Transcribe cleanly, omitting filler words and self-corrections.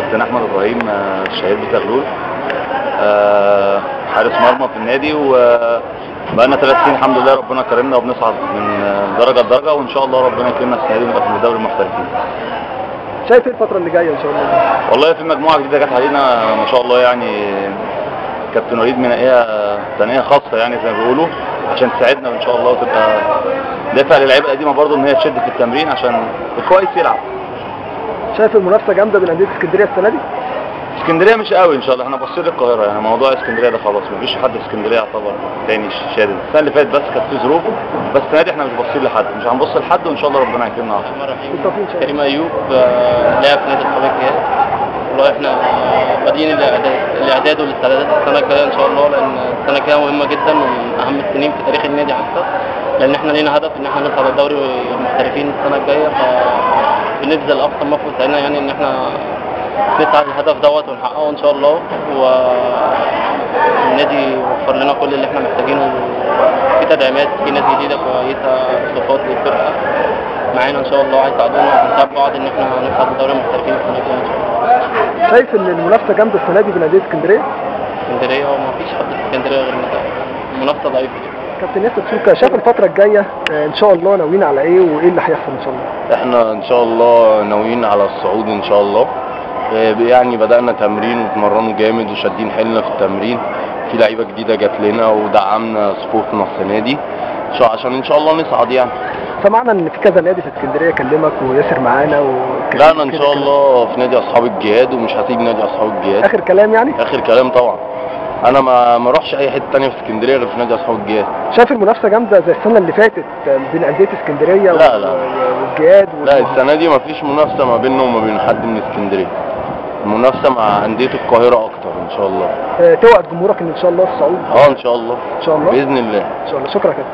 كابتن احمد ابراهيم الشهير بزغلول، حارس مرمى في النادي، وبقالنا 3 سنين الحمد لله ربنا كرمنا وبنصعد من درجه لدرجة، وان شاء الله ربنا يكرمنا السنة دي ونبقى في دوري المحترفين. شايف ايه الفترة اللي جاية ان شاء الله؟ والله في مجموعة جديدة جت علينا ما شاء الله، يعني كابتن وليد منقيها تنقية خاصة يعني زي ما بيقولوا عشان تساعدنا ان شاء الله، وتبقى دافع للعيبة القديمة برضه ان هي تشد في التمرين عشان الكويس يلعب. شايف المنافسة جامدة بين اندية اسكندرية السنة دي؟ اسكندرية مش قوي ان شاء الله، احنا باصين للقاهره، يعني موضوع اسكندرية ده خلاص مفيش حد في اسكندرية يعتبر تاني شادد. السنة اللي فاتت بس كانت في ظروف، بس السنة دي احنا مش باصين لحد، مش هنبص لحد، وان شاء الله ربنا يكرمنا على خير. كريم ايوب، لاعب في نادي اصحاب الجهاد. والله احنا بادئين الاعداد والاستعدادات السنة الجاية ان شاء الله، لان السنة الجاية مهمة جدا ومن اهم السنين في تاريخ النادي حتى، لان احنا لينا هدف ان احنا نصعد الدوري المحترفين السنة الجاية، فبنبذل اقصى ما في وسعنا يعني ان احنا نسعى للهدف دوت ونحققه ان شاء الله. والنادي وفر لنا كل اللي احنا محتاجينه، في تدعيمات، في ناس جديدة كويسة، اضافات للفرقة معانا ان شاء الله، هيساعدونا وهنساعد بعض ان احنا نصعد لدوري المحترفين السنة الجاية ان شاء الله. شايف ان المنافسة جامدة السنة دي بين اندية اسكندرية؟ اسكندرية وما فيش حد في اسكندرية غير المنافسة ضعيفة جدا. كابتن ياسر سوكا، شايف الفترة الجاية ان شاء الله ناويين على ايه وايه اللي هيحصل ان شاء الله؟ احنا ان شاء الله ناويين على الصعود ان شاء الله، يعني بدأنا تمرين واتمرنوا جامد وشادين حيلنا في التمرين، في لعيبة جديدة جات لنا ودعمنا صفوفنا السنة دي عشان ان شاء الله نصعد. يعني سمعنا ان في كذا نادي في اسكندرية كلمك وياسر معانا لا انا ان شاء الله في نادي اصحاب الجهاد ومش هسيب نادي اصحاب الجهاد. اخر كلام يعني؟ اخر كلام طبعا، انا ما اروحش اي حتة ثانية في اسكندرية غير في نادي اصحاب الجهاد. شايف المنافسة جامدة زي السنة اللي فاتت بين اندية اسكندرية؟ لا لا والجهاد لا، السنة دي ما فيش منافسه ما بيننا وما بين حد من اسكندرية، المنافسة مع اندية القاهرة اكتر ان شاء الله. توعد جمهورك ان شاء الله الصعود؟ ان شاء الله، ان شاء الله باذن الله ان شاء الله. شكرا كابتن.